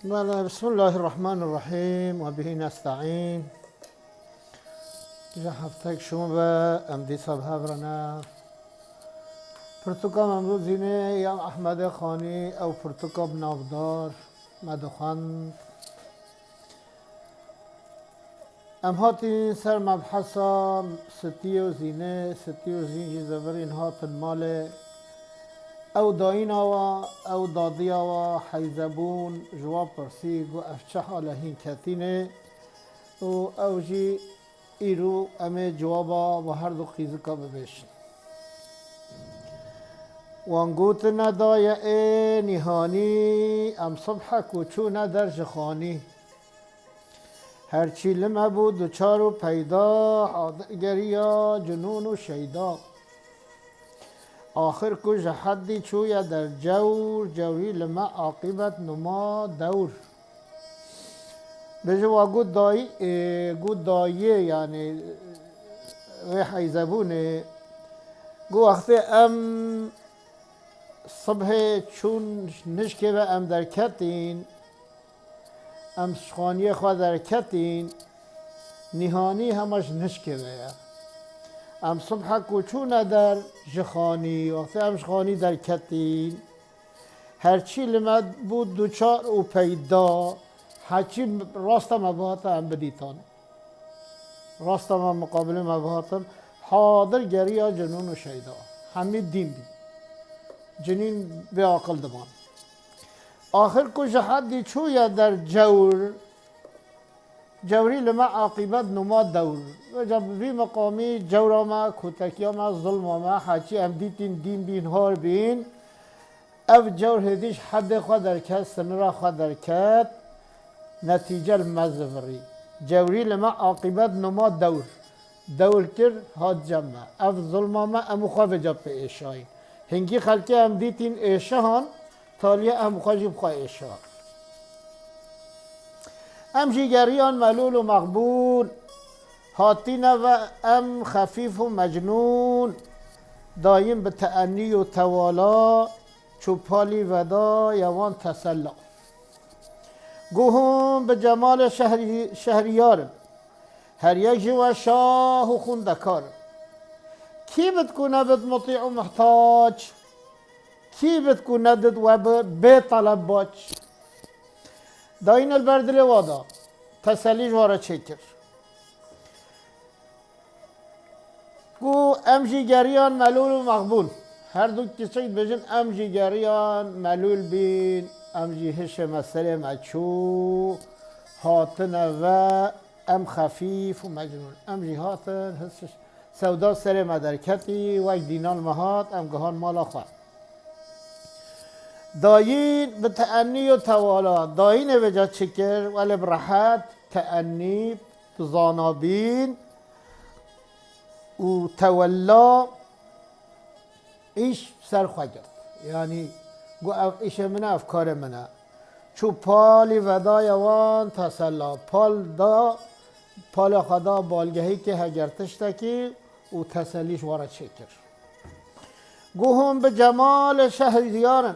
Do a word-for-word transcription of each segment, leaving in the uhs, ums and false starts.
Bele, Bismillahirrahmanirrahîm we bihî nesta'în. Ji heftek şûn ve em dîsa bi hev re ne. Pirtûka me bû zînê ya Ehmedê Xanî, ew pirtûka bi navdar me dixwend. Em hatîn ser mebhesa Sitî û Zînê, Sitî û Zîn jî zivirîn hatin malê. Ew dayîna wa, ew dadiya wa heyzebûn ji wa pirsî, got, ev çi hal e hîn ketînê? Û ew jî îro em ê cewaba bi her du qîzika bibêjin. Wan gotine daye ê nîhanî, em sibhek û çûne der ji xanî. Her çî li me bû duçar û peyda, hadir geriya Cinûn û Şeyda. Axir ku ji heddî çûye der cewr, cewrî li me aqîbet numa dewr. Bêje wa got dayî, ê, got dayê, yanî, wê heyzebûnê, got wextê em sibhê çûn nişkê ve em derketîn, em ji xaniyê xwe derketîn, nîhanî hema ji nişkê ve ye. Em sibhek û çûne der ji xanî, wextê em ji xanî derketîn, her çî li me bû duçar û peyda, heçî rasta me bihata em bidîtan. Rasta me miqabilê me bihatin, hadir geriya Cinûn û Şeyda. Hemî dîn bî. Cinîn bê aqil diban. Axir ku ji heddî çûye der cewr, cewrî li me aqîbet numa dewr. Vêca bi vî miqamî cewra me, kotekiya me, zulma me, heçî em dîtîn dîn bîn, har bîn, ev cewr hêdî ji heddê xwe derket, sinira xwe derket, netîce li me zivirî. Cewrî li me aqîbet numa dewr. Dewr kir, hat cem me. Ev zulma me, em û xwe vêca pê êşayîn. Hingî xelkê em dîtîn êşihan, taliye em xwe jî bi xwe êşa. Em jî geriyan melûl û mexbûl, hatîne ve em xefîf û mecnûn, dayîn bi teennî û tewala, çû palî veda ye wan tesella. Got hûn bi cemalê şehrî-, şehriyar in. Her yek ji we şah û xwendekar in. Kî bit ku nebit mutî û muhtac? Kî bit ku nedit we bi bê teleb bac? Dayîn li ber dilê wa da. Teselî ji we re çêkir. Ku em jî geriyan melûl û mexbûn. Her du kiçik dibêjin, em jî geriyan melûl bîn, em jî hişê me serê me çû, hatine ve em xefîf û mecnûn. Em jî hatin, his-, sewda serê me derketî, wek dînan me hat, em gihan mala xwe. Dayîn bi teennî û tewala, dayînê vêca çi kir, welê bi rehet, teennî, bi zanabîn û tewella îş ser xwe girt. Yanî got, ev îşê min e, ev karê min e. Çû palî vedaya wan tesella. Pal da, palê xwe da balgehî kê heger tiştekî û teselî ji we re çêkir. Got hûn bi cemalê şehrîyar in.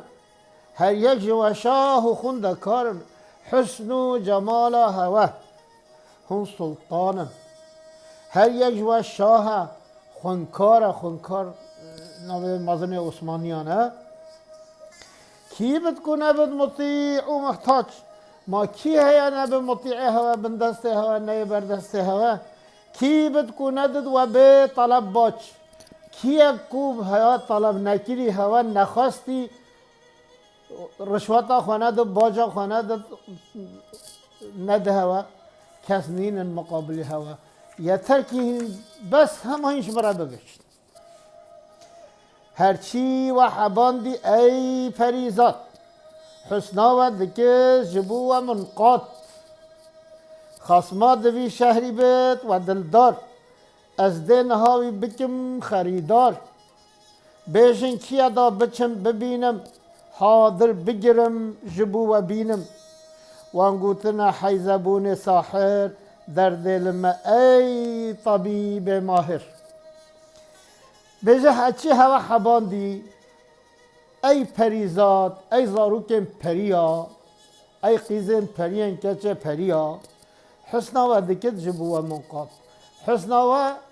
Her yek ji we şah û xwendekar in. Husn û cemala hewe. Hûn sultan in. Her yek ji we şah e. Xwendkar e, xwendkar, e, navê mezinê Osmaniyan e. Kî bit ku nebit mutî û muhtac? Ma kî heye nebe mutîê hewe, bindestê hewe, neyê berdestê hewe? Kî bit ku nedit we bê teleb bac? Kî ye ku heya teleb nekirî, hewe nexwestî, rişweta xwe nedit, baca xwe nedit, nedi hewe? Kes nînin miqabilî hewe. Yeter kî hîn bes hema hîn ji min re bibêjin. Her çî we hebandî ey perîzad, husna we dikir ji bo we minqat. Xasma di vî şehrî bit we dildar, ez dê niha wî bikim xerîdar. Bêjin kî ye da biçim bibînim, hadir bigirim ji bo we bînim. Wan gotine heyzebûnê sahir, derdê li me ey tebîbê mahir. Bêje heçî hewe hebandî, ey perîzad, ey zarokên periya, Ey qîzên periyên keçê periya, husna we dikit ji bo we munqat. Husna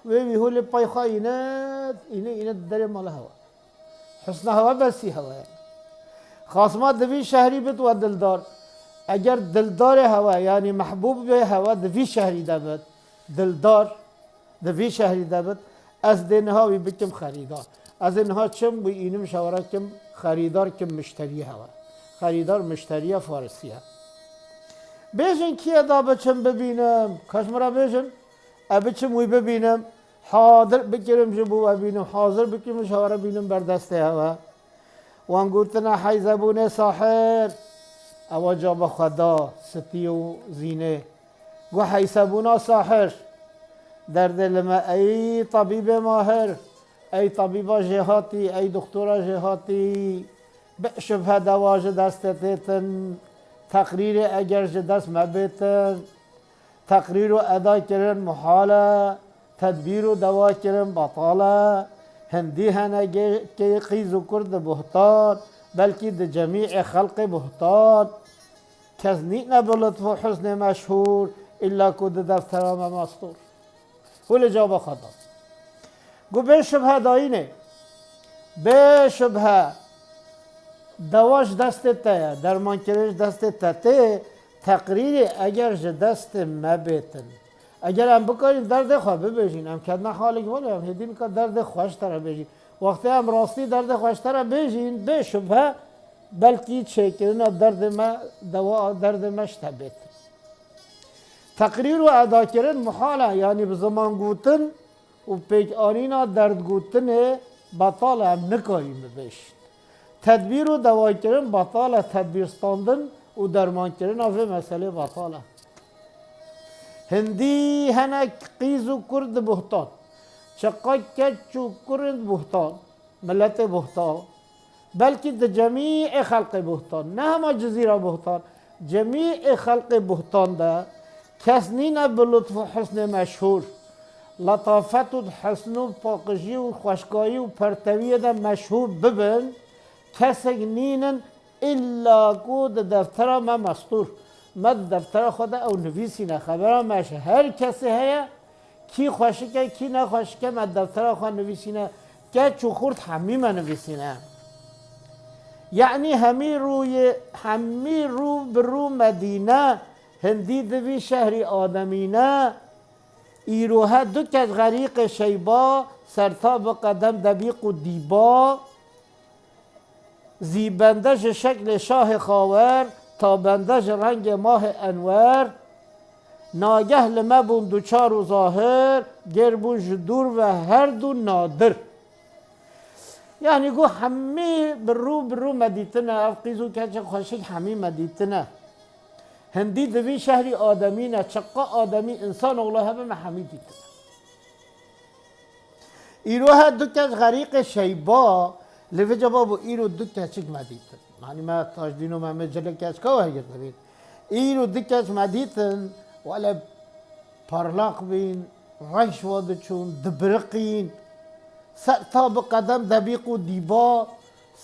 we wê wî holê pey xwe îne, îne, îne di derê mala hewa. Husna hewa besî hewa ye. Xasma di vî şehrî bit we dildar. Eger dildarê hewa, yanî mehbûbê hewa di vî şehrî de bit, dildar, di vî şehrî de bit, ez dê niha wî bikim xerîdar. Ez ê niha çim wî înim şewere kim xerîdar, kim mişteriyê hewe. Xerîdar mişteriya Farisiye. Bêjin kî ye da biçim bibînim? Kaş min re bêjin, e biçim wî bibînim, hadir bikirim ji bo we bînim, hazir bikim ji we re bînim ber destê hewe. Wan gotine heyzebûnê sahir, ewa caba xwe da sitî û zînê. Got heysebûna sahir, derdê li me ey tabîbê mahir, ey tabîba jêhatî, ey doktora jêhatî, bi şibhe dewa ji destê têtin, teqrîrê eger ji dest me bêtin, teqrîr û eda kirin muhal e, tedbîr û dewa kirin betal e, hindî hene gê-, kê qîz û kur di buhtan, belkî di cemî'ê xelqê buhtan. Kes nîne bi lutf û husnê meşhûr, îlla ku di deftera me mestûr. Hûlê caba xwe da. Got bê şibhe dayînê, bê şibhe dewa ji destê te ye, dermankirin ji destê te tê, teqrîrê eger ji destê me bêtin. Eger em bikarîn derdê xwe bibêjin, em kedine halek vane, em hêdî nika derdê xwe ji te re bêjin. Wextê em rastî derdê xwe ji te re bêjin, bê şibhe belkî çêkirina derdê me, dewa derdê me ji te bêtin. Teqrîr û edakirin muhal e, yanî bi ziman gotin û pêkanîna derdgotinê betal e, em nikarîn bibêjin. Tedbîr û dewakirin betal e, tedbîr standin û dermankirina vê meselê betal e. Hindî hene qîz û kur di buhtan, çiqa keç û kur in di buhtan, miletê buhtan, belkî di cemî'ê xelqê buhtan, ne hema Cizîra buhtan, cemî'ê xelqê buhtan de kes nîne bi lutf û husnê meşhûr, letafet û husn û paqijî û xweşkayî û pertewiyê de meşhûr bibin, kesek nînin îlla ku di deftera me mestûr. Me di deftera xwe de ew nivîsîne. Xebera me ji her kesê heye, kî xweşik e, kî ne xweşik e, me di deftera xwe nivîsîne. Keç û xurt hemî me nivîsîne. Yanî hemî rûyê, hemî rû bi rû Medîne, hindî di vî şehrî ademîne. Îro he du keç xerîqê şeyba, serta bi qedem debîq û dîba. Zî bende ji şeklê şahê xawer, ta bende ji rengê mahê enwer. Nageh li me bûn duçar û zahir, gêr bûn ji dûr ve her du nadir. Yanî got hemî bi rû bi rû me dîtine, ev qîz û keçê xweşik hemî me dîtine. Hindî di vî şehrî ademî ne, çiqa ademî, însan oğlu hebe me hemî dîtine. Îro he du keç xerîqê şeyba, lê vêca babo îro du keçik me dîtin. Yanî me tajdîno me, me cilê keçika wergirtibîn. Îro du keç me dîtin, wele parlaq bîn, reş wa diçûn, dibiriqîn. Ser ta bi qedem debîq û dîba,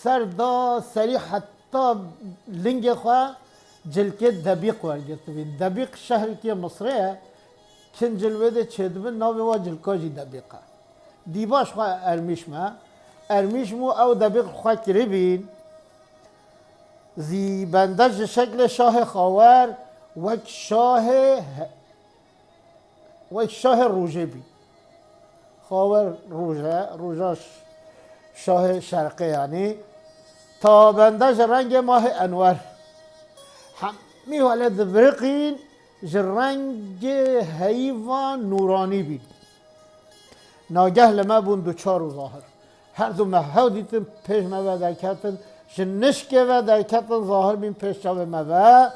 ser da serî heta lingê xwe cilkê debîq wergirtibîn. Debîq şehrikê Misrê ye, kin cilwê de çêdibin, navê wa cilka jî debîq e. Dîba ji xwe ermîş me. Ermîş mû ew debîq xwe kiribîn. Zî bende ji şeklê şahê xawer wek şahê he-, wek şahê rojê bî. Xawer roj e, roja ş-, şahê şerqê yanî. Ta bende ji rengê mahê enwer. Hemî wele dibiriqîn, ji rengê heyva nûranî bîn. Nageh li me bûn duçar û zahir. Her du me hew dîtin, pêş me ve derketin, ji nişkê ve derketin, zahir bîn pêş çavê me ve.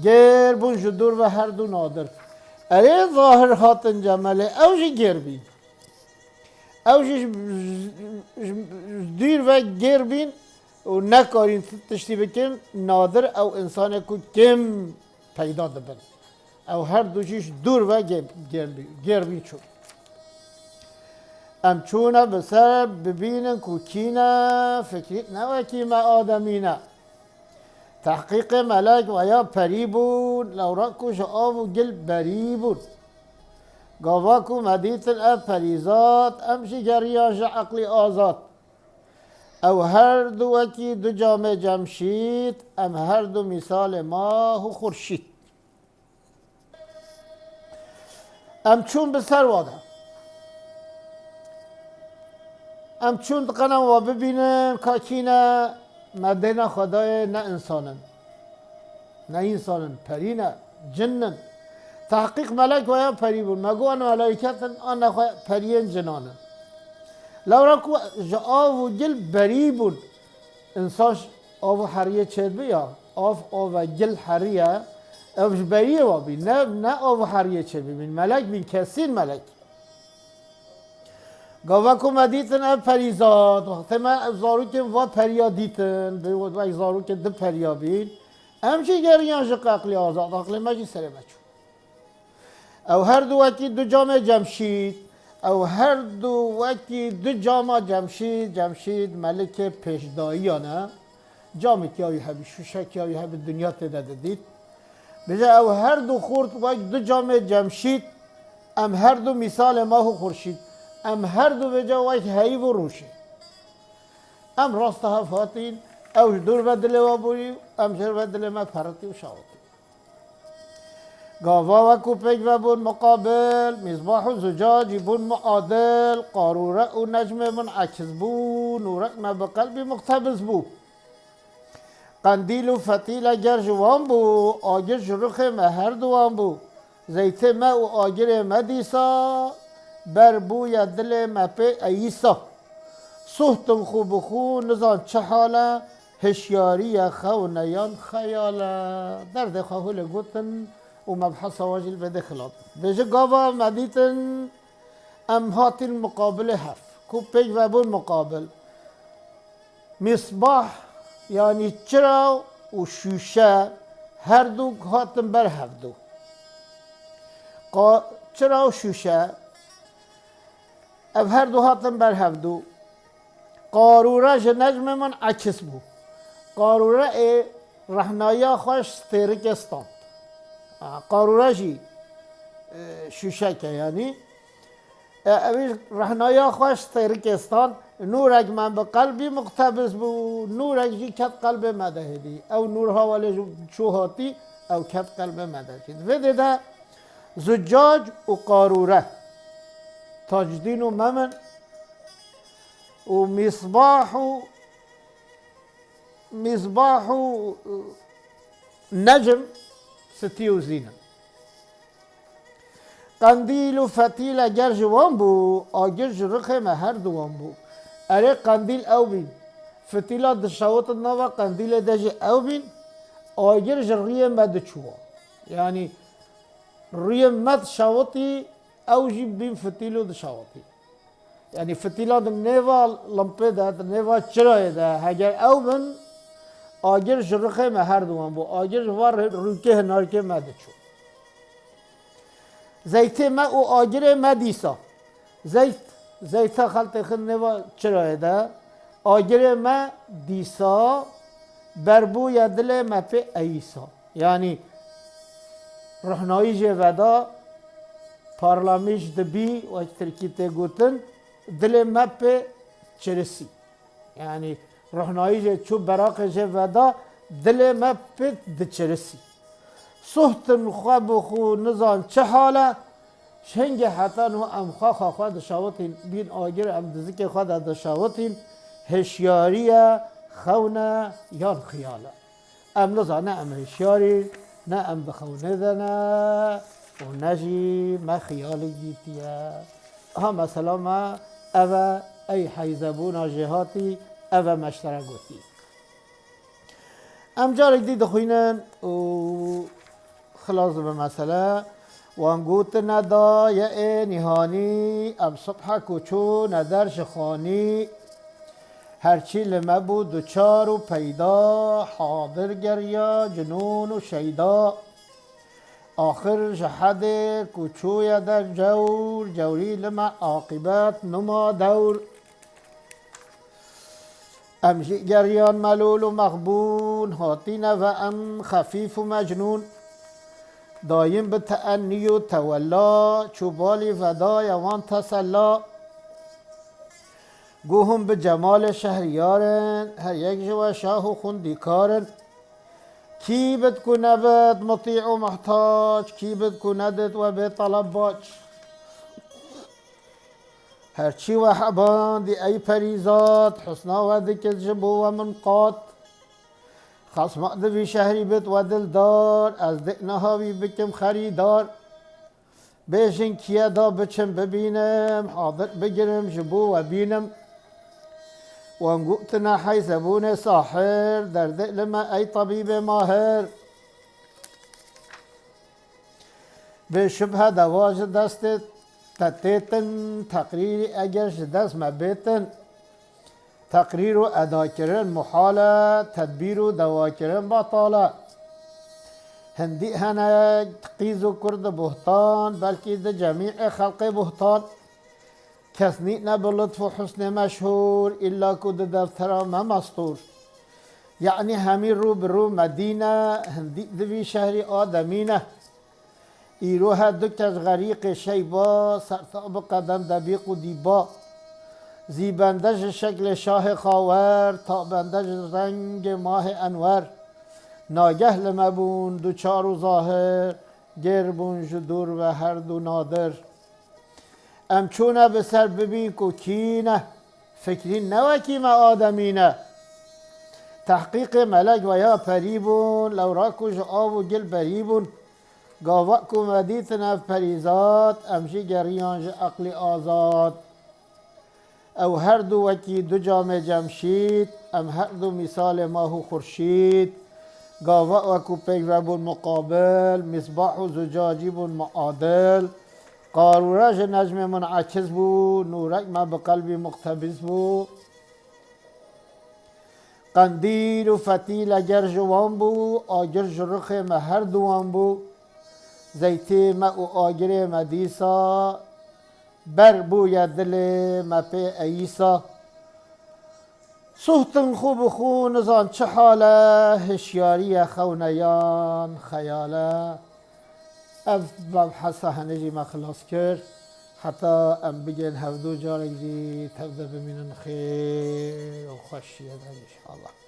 Gêr bûn ji dûr ve her du nadir. Erê zahir hatin cemelê, ew jî gêr bîn. Ew jî ji, ji, ji, ji dûr ve gêr bîn û nekarîn ti-, tiştî bikin, nadir ew însanê ku kêm peyda dibin. Ew her du jî ji dûr ve gê-, gêr bî-, gêr bîn çûn. Em çûne bi ser bibînin ku kî ne, fikrî ne wekî me ademî ne. Tehqîqê melek veya perî bûn, lewra ku ji av û gil berî bûn. Gava ku me dîtin ev perîzad, em jî geriyan ji eqlî azad. Ew her du wekî du camê cemşîd, em her du mîsalê mah û xurşîd. Em çûn bi ser wa de. Em çûn diqena wa bibînin ka kî ne, me dêna xwe dayê ne însan in. Ne însan in, perî ne, cin in. Tehqîq melek veya perî bûn. Me got, an melaiket in, an nexwe periyên cinan in. Lewra ku ji av û gil berî bûn. Însan ji av û heriyê çêdibi ya. Av, av e, gil heriye. Ev ji beriyê ve bî. Ne, ne av û heriyê çêdibîn. Melek bîn, kesîn melek. Gava ku me dîtin ev perîzad, wextê me ev zarokên va periya dîtin, bi wek zarokê di periya bîn, em jî geriyan ji qeqlê azad, aqlê me jî serê me çû. Ew her du wekî du camê cemşîd, ew her du wekî du cama cemşîd, cemşîd melikê pêşdayiyan e. Camekî ya wî hebî, şûşekî ya wî hebî, dinya tê de didît. Bêje ew her du xurt wek du camê cemşîd, em her du mîsalê mah û xurşîd, em her du vêca wek heyv û rûşê. Em rasta hev hatîn, ew ji dûr ve dilê we bûyî, em ji vir ve dilê me peritî û şawitî. Gava we ku pêk ve bûn muqabil, mîsbah û zucacî bûn muadil, qarûre û necmê min ekiz bû, nûrek me bi qelbî muqtebiz bû. Qendîl û fetîle ger ji wan bû, agir ji rixê me her du wan bû. Zeytê me û agirê me dîsa, ber bûye dilê me pê eyîsa. Suhtim xû bi xû nizan çi hal e, hişyarî ye xewn e yan xeyal e. Derdê xwe hûlê gotin û mebhesa we jî li vê dê xilas. Bêje gava me dîtin, em hatîn muqabilê hev. Ku pêk vebûn muqabil. Mîsbah, yanî çira û şûşe her du hatin ber hevdu. Qa-, çira û şûşe, ev her du hatin ber hevdu. Qarûre ji necmê min ekis bû. Qarûre ê rehnayiya xwe ji stêrikê stand. A, qarûre jî, e, şûşek e, yanî. E, ew ê rehnaya xwe ji stêrikê stand, nûrek me bi qelbî muqtebiz bû, nûrek jî ket qelbê me de hêdî. Ew nûr ha welê ji çû hatî, ew ket qelbê me de jî. Di vê dê de Zuccac û Qarûre, Tacdîn û Memin û Mîsbah û, Mîsbah û, e, Necm, Sitî û Zîn in. Qendîl û fetîl eger ji wan bû, agir ji rixê me her du wan bû. Erê qendîl ew bîn. Fitîla dişewitin nava qendîlê de jî ew bîn, agir ji riyê me diçû wan. Yanî riyê me dişewitî, ew jî bîn fitîl û dişewitî. Yanî fitîla di nêva limpê de, di nêva çirayê de, heger ew bin, agir ji rixê me her du wan bû. Agir ji van rê-, rûkê hinarkê me diçû. Zeytê me û agirê me dîsa. Zeyt, zeyta xeltê xin nêva çirayê de. Agirê me dîsa, berbûye dilê me pê eyîsa. Yanî ruhnayî jê veda, parlamîş dibî, wek tirkî tê gotin, dilê me pê çirisî. Yanî ruhnayî jê çû, beraqê jê veda, dilê me pê diçirisî. Suhtin xwe bi xwe nizan çi hal e, ji hingê heta niha em xwe, xwe, xwe dişewitîn, bîn agir em di zikê xwe de dişewitîn, hişyarî ye, xewn e, yan xiyal e. Em nizane em hişyar in, ne em di xewnê de ne û ne jî me xiyalek dîtiye. Ha mesela me ev e, ey heyzebûna jêhatî, ev e me ji te re gotî. Em carek dî dixwînin û xilas dibe mesele. Wan gotine dayê ê nîhanî, em sibhe ku çûne der ji xanî. Her çî li me bû duçar û peyda, Hadir geriya, Cinûn û Şeyda. Axir ji hedê ku çûye der cewr, cewrî li me aqîbet nima dewr. Em jî geriyan melûl û mexbûn, hatîne ve em xefîf û mecnûn. Dayim bi teennî û tewella, çû balî vedaye wan tesella. Got hûn bi cemalê şehriyar in, her yek ji we şah û xwendîkar in. Kî bit ku nebit mutî û muhtac, kî bit ku nedit we bê teleb bac. Her çî we hebandî ey perîzat, husna we dikit ji bo we min qat. Xesma di vî şehrî bit we dildar, ez dê niha wî bikim xerîdar. Bêjin kiye da biçim bibînim, hadir bigirim ji bo we bînim. Wan gotine hey zebûnê sahir, derdê li me ey tebîbê mahir. Bê şubhe dewa ji destê te têtin, teqrîrî eger ji dest me bêtin, teqrîr û edakirin muhal e, tedbîr û dewakirin betal e. Hindî hene qîz û kur di buhtan, belkî di cemî'ê xelqê buhtan. Kes nîne bi lutf û husnê meşhûr, îlla ku di deftera me mestûr. Yanî hemî rû bi rû me dîne, hindî di vî şehrî ademî ne. Îro her du kes xerîqê şeyba, serta bi qedem debîq û dîba. Zî bende ji şeklê şahê xawer, ta bende ji rengê mahê enwer. Nageh li me bûn duçar û zahir, gêr bûn ji dûr ve her du nadir. Em çûne bi ser bibîn ku kî ne, fikrîn ne wekî me ademî ne. Tehqîqê melek veya perî bûn, lewra ku ji av û gil berî bûn. Gava ku me dîtin ev perîzat, em jî geriyan ji eqlî azad. Ew her du wekî du camê cemşîd, em her du mîsalê mah û xurşîd. Gava we ku pêk ve bûn muqabil, mîsbah û zucacî bûn muadil. Qarûre ji necmê min ekiz bû, nûrek me bi qelbî muqtebîs bû. Qendîl û fetîl eger ji wan bû, agir ji rixê me her duwan bû. Zeytê me û agirê me dîsa ber bûye dilê me pê eyîsa. Suhtin xwe bi xwe nizan çi hal e, hişyarî ye xewne yan xeyal e. Ev mebhesa hene jî me xilas kir. Heta em bigên hevdû carek jî tev de bimînin xêr û xweşiyê de înşallah.